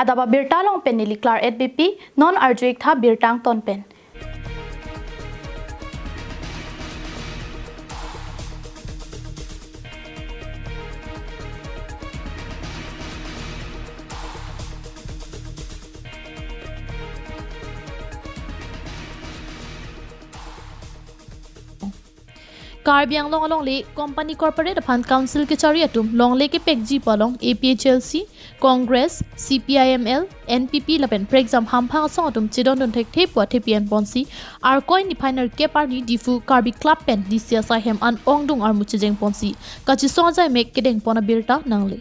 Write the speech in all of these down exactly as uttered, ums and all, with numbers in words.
Daba birta along pen neli Claret Beypi, non arju-ik tha birta angton pen. Karbi Anglong alongle company corporate aphan council kechari atum longle kepekji pu along A P H L C, Congress, C P I M L, N P P lapen prekjam hamphang asong atum chedondun thekthe pu athepi enponsi Arkoi niphai nerkep arni Diphu Karbi Club pen D C asai hem an ongdung armu chejengponsi kachesong ajai mek kedengpon abirta nangle.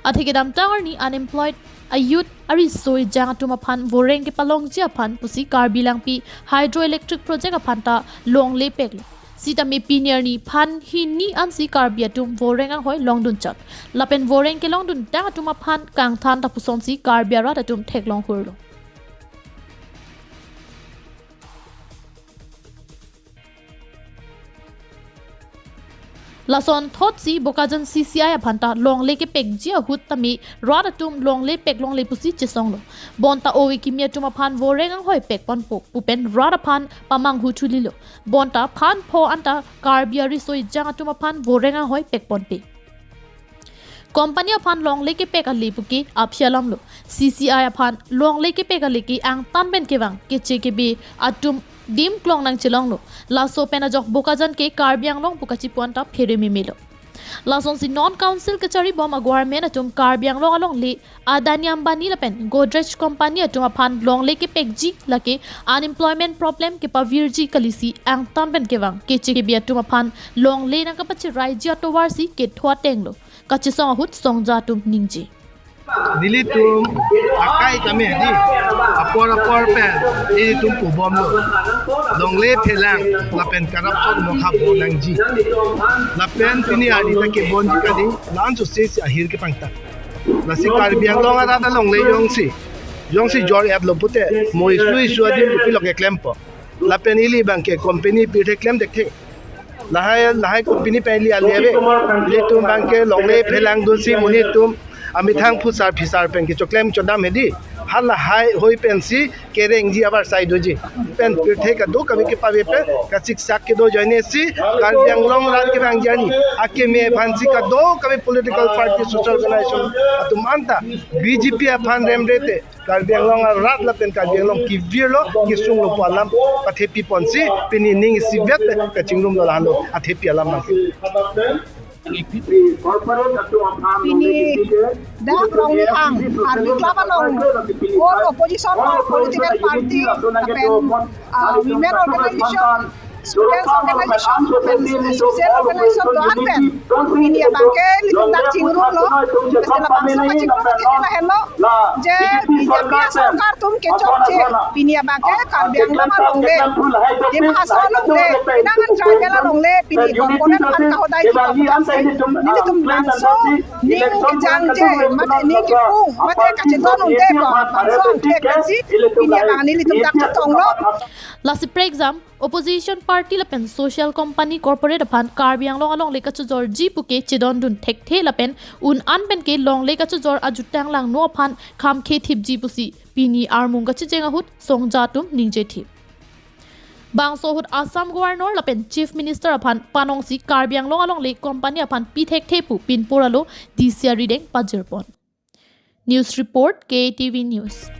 Athe kedamtang arni unemployed a-youth ariso ejang atum aphan voreng kepalongji aphan pusi Karbi Langpi Hydroelectric Project aphan ta longle peklo. Sitame pini arni phan hini ansi Karbi atum voreng anghoi longdunchot. Lapen voreng kelongduntang atum aphan kangthan ta pusonsi Karbi arat atum theklong hurlo. Lason thotsi Bokajan C C I aphan ta longle kepekji ahut tame rat atum longle peklongle pusi chesonglo. Bonta ove kimi atum aphan voreng anghoi pekponpo pu pen rat aphan pamanghu thulilo. Bonta phan pho anta Karbi ariso ejang atum aphan voreng anghoi pekponpe. Company aphan longle kepek ale puke aphi alamlo. C C I aphan longle kepek ale ke angtan pen kevang keche kebe atum adim klong nangchelonglo. Laso pen ajok Bokajan ke Karbi Anglong pu kachipu anta phere memelo. Lasonsi non council kechari bom a-government atum Karbi Anglong alongle Adani Ambani lapen Godrej Company atum aphan longle kepekji lake unemployment problem kepavirji kalisi angtan pen kevang keche kebe atum aphan longle nangkapachiraiji atovarsi ketho atenglo. Kachesong ahut songja atum ningje. Nelitum akai kami di apor apor pen nelitum pubomlo. Longle phelang lapen corruption mokha bonangji. Lapen pini arni ta kebonji kali, la-an sose si ahir kepangtang. Lasi Karbi Anglong arat alongle jongsi, jongsi jor-etlo pute, mo isu isu adim kopilo keklempo. Lapen ili abangke company pirthe klem thekthe. Lahai lahai company pen ili ale ave. Ilitum abangke longle phelangdunsi monit atum amethang phusar phisar pen kechoklem chodam hedi. Halahai hoi pensi kerengji abar sai doji. Pen pirthe kadokave kepave pen kachiksak kedo ajoine si Karbi Anglong arat kevangji arni akeme aphansi kadokave political party, social organization atum anta B J P aphan remrete Karbi Anglong arat lapen Karbi Anglong kevirlo kesunglo pu alam pathepi ponsi pini ning isivet kachingrumlo, lahelo athepi alam abangke. Pini dak Ronghang Karbi Club along all opposition or political party lapen, ah, women organization, students organization, lapen social organization do-an pen pini abangke ilitum dak chingrumlo. Mesti labangso kachingrum ke lahelo je B J P asorkar atum kechokche pini abangke Karbi Anglong alongle Dima Hasao alongle, nang tribal alongle pini component aphan kahodaiji pu aputhak si nelitum labangso ning kejangje mate ning kepung mate kachedon un'e pu labangso angthek pensi pini abang nelitum dak chetonglo. Lasi prekjam opposition party lapen social company corporate aphan Karbi Anglong alongle kachojorji puke chedondun thekthe lapen un-an penke longle kachojor ajutang langno aphan khamkhe thipji pusi pini armung kachijeng ahut songja atum ningje thip. Bangso ahut Assam Governor lapen Chief Minister aphan panongsi Karbi Anglong alongle company aphan pi thekthe pu pinpur alo D C arideng pajirpon. News report, K T V News.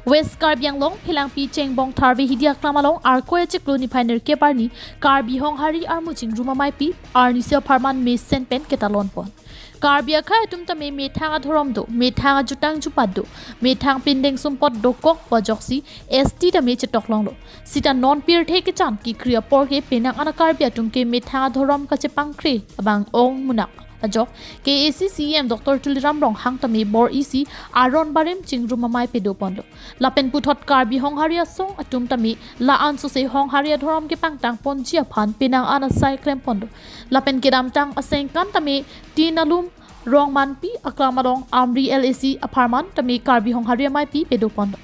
West Karbi Anglong, Phelangpi Chengbong Tharve Hidi Aklam along Arkoi achiklo niphai nerkep arni Karbi Honghari armu chingrum ameipi arnisi apharman mesen pen ketalon pon. Karbi akhei atum tame methang adhorom do, methang ajutang jupat do, methang pindeng sumpot dokok pu ajoksi S T tame chetok longlo. Sita non pirthe kechan kekri apor ke penang an a-Karbi atum ke methang adhorom kachepangkre abang ong munak ajok K A A C C E M Doctor Tuliram Ronghang tame bor isi aron barim chingrum amei pedoponlo. Lapen puthot Karbi Honghari asong atum tame la-an sose Honghari adhorom kepangtang ponji aphan penang an asai klem ponlo. Lapen kedamtang asengkan tame Tin Alum Rongmanpi aklam along Amri L A C apharman tame Karbi Honghari ameipi pedoponlo.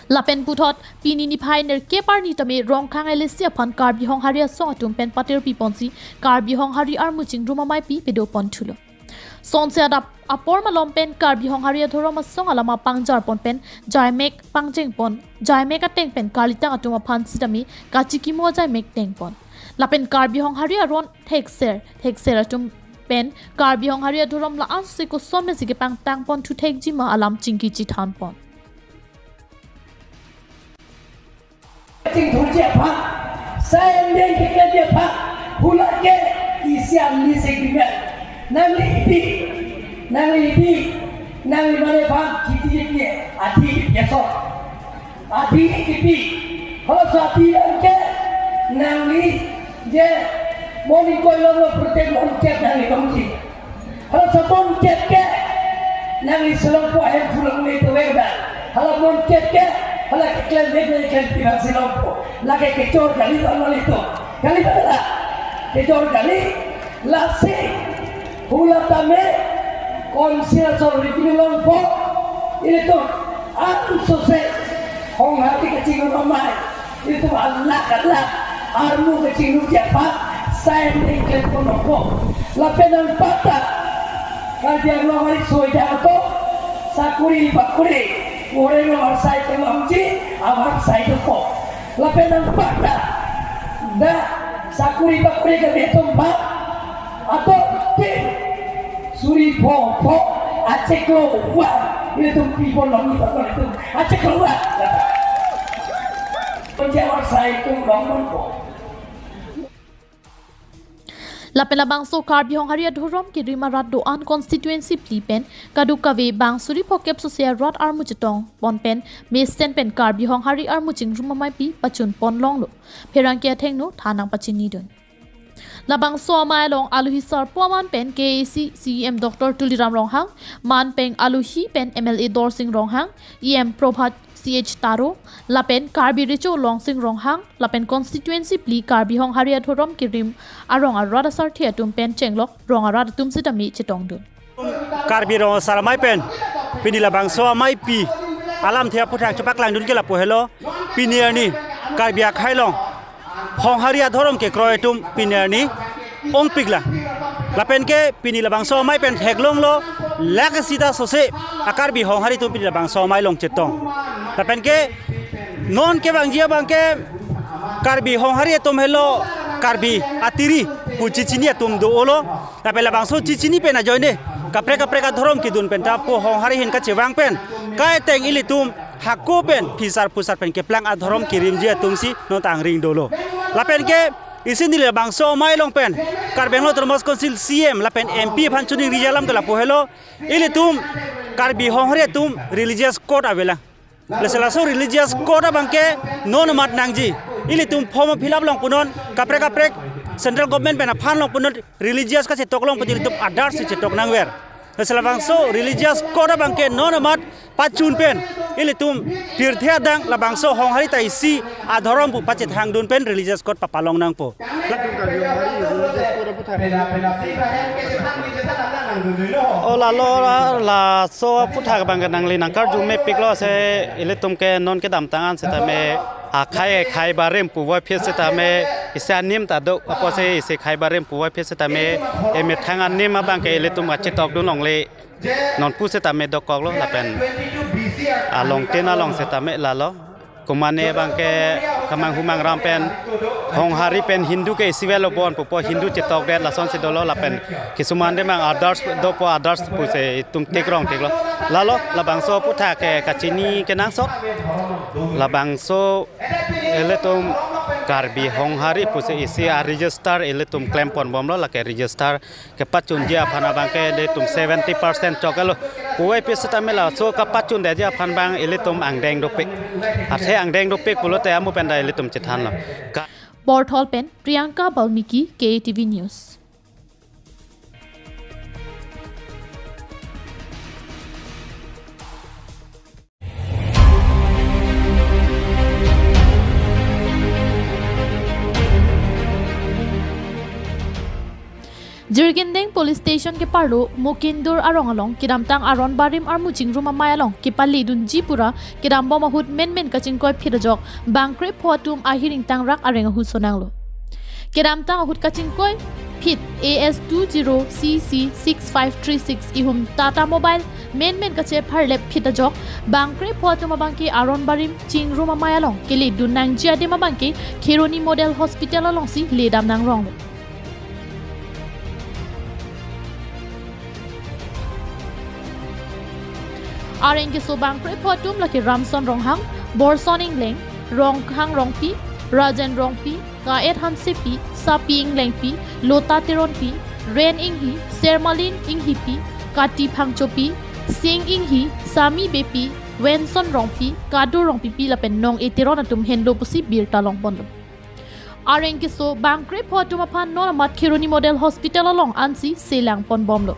Lapen puthot pini niphai nerkep arni tame Rongkhang L A C aphan Karbi Honghari asong atum pen patir piponsi Karbi Honghari armu chingrum ameipi pedopon thulo. Sonsi adap apor malom pen Karbi Honghari adhorom asong alama pangjar pon pen jaimek pangcheng pon, jaimek ateng pen karlitang atum aphan sitame kachikimo jaimek teng pon. Lapen Karbi Honghari aron thekser thekser atum pen Karbi Honghari adhorom la-an sose koson mesi kepangtang pon thu thekji ma alam chingki chethan pon. Chingthurji aphan, sai angdeng keklemji aphan, hala ke isi amni segmen. Nangli ipi, nangli ipi, nangli mane aphan, kiti ipi, adi ipi, so. Adi ipi, ho so adi lang ke, nangli, je, moni koi long lo, protect moni ke, nangli kongji. Hala sabon ket ke, nangli selongpo ahem pulang ni tu wek dan. Hala mon ket ke, hala keklem wek ni klem tiba selongpo. Lake kechor kali tu nangli tu. Kali tu hala. Kechor kali, lasi, hala tame, konsil so rikini longpo, ilitum, an sose, Honghari kachingrum amei. Ilitum alak alak armu kachingrum japa, sai ni klem pon longpo. Lapen nangpata, Karbi Anglong ari soi jang to, sakuri pakuri, ore no arsai kelongji, arsai dokok. Lapen nangpata, da sakuri pakuri ke betum ba, atau ke suri pho pho, acheklo wa, ilitum pipon long ni pakon ilitum, acheklo wa. Penjawat saya itu bangun kok. Lapen labangso Karbi Honghari adhorom kerim arat do-an constituency phli pen kadokave bang suri phokep sose arat armu chetong pon pen mesen pen Karbi Honghari armu chingrum ameipi pachun pon longlo. Pherangke athengno than nangpachinidun. Labangso amei along aluhi sarpo aman pen K A A C C E M Doctor Tuliram Ronghang, man pen aluhi pen M L A Dorsing Ronghang, E M Prabhat C H Taro, lapen Karbi Recho Longsing Ronghang, lapen constituency phli Karbi Honghari adhorom kerim arong arat asarthe atum pen chenglok rong arat atum sitame chetongdun. Karbi Rong Asar Amei pen pini labangso ameipi alamthe aphuthak chepaklangdun ke lapu helo, pini arni Karbi akhei along Honghari adhorom kekroi atum pini arni ongpik lang. Lapen ke pini labangso amei pen theklonglo, lake sita sose a-Karbi Honghari atum pini labangso amei along chetong. Lapen ke non kevangji abang ke Karbi Honghari atum helo Karbi atiri pu chechini atum do-olo. Lapen labangso chechini pen ajoine kaprek kaprek adhorom kedun pen ta pu Honghari ahin kachevang pen kaiteng ilitum hako pen phisar phusar pen keplang adhorom kerimji atum si non ta angring dolo. Lapen ke isi neli labangso amei along pen Karbi Anglong Autonomous Council C E M lapen M P aphan choningri alam ke lapu helo, ilitum Karbi Honghari atum religious code avelang. Lasi laso religious code abang ke non amat nangji. Ilitum form fill up long punon, kaprek kaprek central government pen aphan long punon, religious kachetok long punon ilitum Aadhaar si chetok nangver. Lasi labangso religious code abang ke non amat pachun pen ilitum pirthe adang labangso Honghari ta isi adhorom pu pachethangdun pen religious code papalong nangpo. O lalo la, laso aphuthak abang ke nangli nangkarju mepiklo, se ilitum ke non kedamtang an setame akhei akhei barim puvoiphit setame isi anim ta do, apotsi isi khei barim puvoiphit setame emethang anim abang ke ilitum kachetokdun longle, nonpu setame dokoklo lapen along tin along setame lalo. Komane abangke Kamanghu Mangram pen Honghari pen Hindu ke isi avelo bon pupo, Hindu chetokdet lasonsi dolo lapen kisuman de mang others dopo, others pusi itum tik rong tiklo. Lalo labangso aphuthak ke kachini kenangsot. Labangso ilitum Karbi Honghari pusi isi a-register ilitum klemponbomlo, lake register kepachunji aphan abangke ilitum seventy percent choklo. Puvoipi sitame laso kapachundetji aphan abang ilitum angdeng dopik. Athe angdeng dopik pulote amu pen ta ilitum chethanlo. Ka- Borthol pen Priyanka Balmiki, K A T V News. Jirikindeng Police Station keparlo Mukindur arong along kedamtang aron barim armu chingrum amei along kepaledunji pura kedambom ahut menmen kachingkoiphit ajok bangkrepho atum ahiring tangrak areng ahu sonanglo. Kedamtang ahut kachingkoiphit A S two zero C C six five three six ihum Tata Mobile menmen kachepharlepphit ajok bangkrepho atum abangke aron barim chingrum amei along keledun nangji adim abangke Kheroni Model Hospital alongsi ledam nangronglo. Areng keso bangkrepho atum lake Ramson Ronghang, Borson Engleng, Ronghang Rongpi, Rajen Rongpi, Kaet Hansepi, Sapi Englengpi, Lota Teronpi, Ren Enghi, Sermalin Enghipi, Kati Phangchopi, Sing Enghi, Sami Beypi, Wenson Rongpi, Kadu Rongpipi lapen Nong-e Teron atum henlo pusi birta longponlo. Areng keso bangkrepho atum aphan non amat Kheroni Model Hospital along ansi selangponbomlo.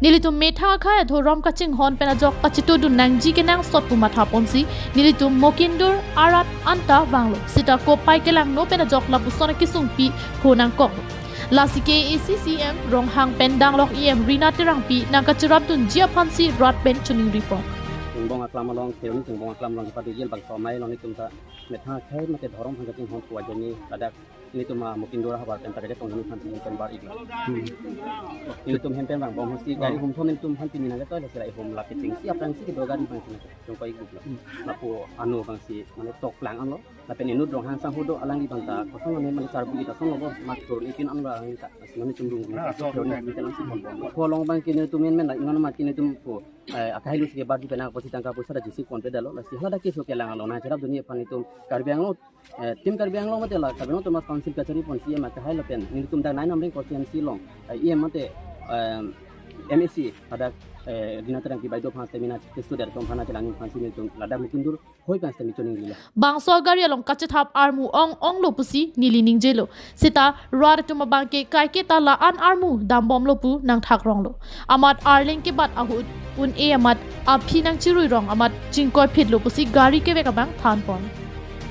Nelitum methang akhei adhorom kachinghon pen ajok kachetudun nangji kenangsot pu mathaponsi nelitum Mukindur arat anta vanglo. Seta kopai kelangno pen ajok lapuson akesung pi pho nangkok. Lasi K A A C C E M Ronghang pen danglok E M Rina Terangpi nangkacherapdunji aphansi rat pen choningripon. Chingbong aklam along, Kheroni chingbong aklam along kepaduji labangso amei along nelitum ta methang akhei mate dhorom aphan kachinghon pu ajoine ladak nelitum a Mukindur ahavar pen ta kachetong nangji aphansi nelitum bar iklo. Hmm. Nelitum hem pen vangbom ahutsi gari humthom nelitum aphan pini nangketoi, lasi rai hum lapen chingsi aphrangsi kedo gari abangsi nangketong koi iklo. Hmm. Lapu ano abangsi mane tokplang anlo. Lapen inut Ronghang sangho do alangli abang ta kosong ane mane charbu ita song lo bo mat turun ikin anlo alangli ta. Mane chungrung rung ta turun ikin alangsi ponbom. Pho along abangke nelitum menmen la ingan mat ke nelitum pho, eh, akhei lo si kebarji pen apotsi tangka poisa ta jisi ponpedetlo. Lasi hala dak keso kelang along nangcherapdunji aphan nelitum Karbi Anglong, eh, Team Karbi Anglong mate la Karbi Anglong Autonomous Council kachari pon C E M akhei lapen nelitum dak nine Amreng constituency along, eh, E M mate, eh, M A C ladak, eh, Rina Terangpi baideo aphan stamina keso der atum aphan chelang aphansi nelitum ladak Mukindur hoi pen stamina choningrilo. Bangso gari along kachethap armu ong-onglo pusi neli ningjelo. Seta rat atum abangke kaiketa la-an armu dambomlo pu nangthakronglo. Amat arleng kebat ahut un-e amat aphi nangchiruirong amat chingkoiphitlo pusi gari kevek abang thanpon.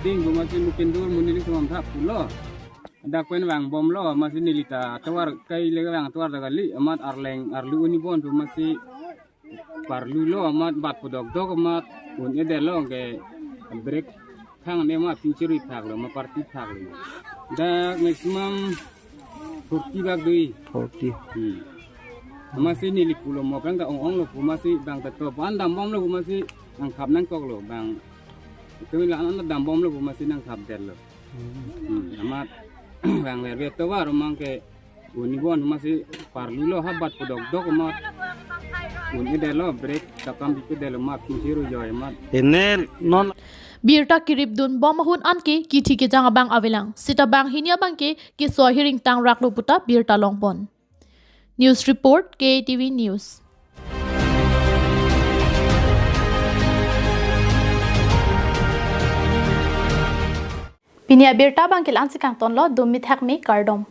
Ding bo masi Mukindur mo neli thom thap pulo. Dak pen vangbomlo masi neli ta tovar kai le vang tovar ta kali amat arleng arlu un-e bon pu masi parlulo amat bat pu dokdok amat un-edetlo ke brake thang ne ma pingchiri phaklo ma parti phaklo. Dak maximum forty bak dui. Forty. Hmm. Masi neli pulo mo bang ta ong-onglo pu masi bang ta to ban dambomlo pu masi nangkhap nangkoklo bang. Kami la an dambomlo pu masi nangkhapdetlo. Hmm. Hmm. Amat bang verve tovar mang ke un-e bon masi parlulo ha bat pu dokdok amat un-edetlo brake takam bipedetlo amat pingchirujoi amat. Ene non. Birta kiripdunbom ahut anke kithi kejang abang avelang. Seta banghini abangke keso ahiring tangraklo puta birta longpon. News report, K A T V News. Pini abirta abangke la-ansi kangtonlo, dumi thakmi kardom.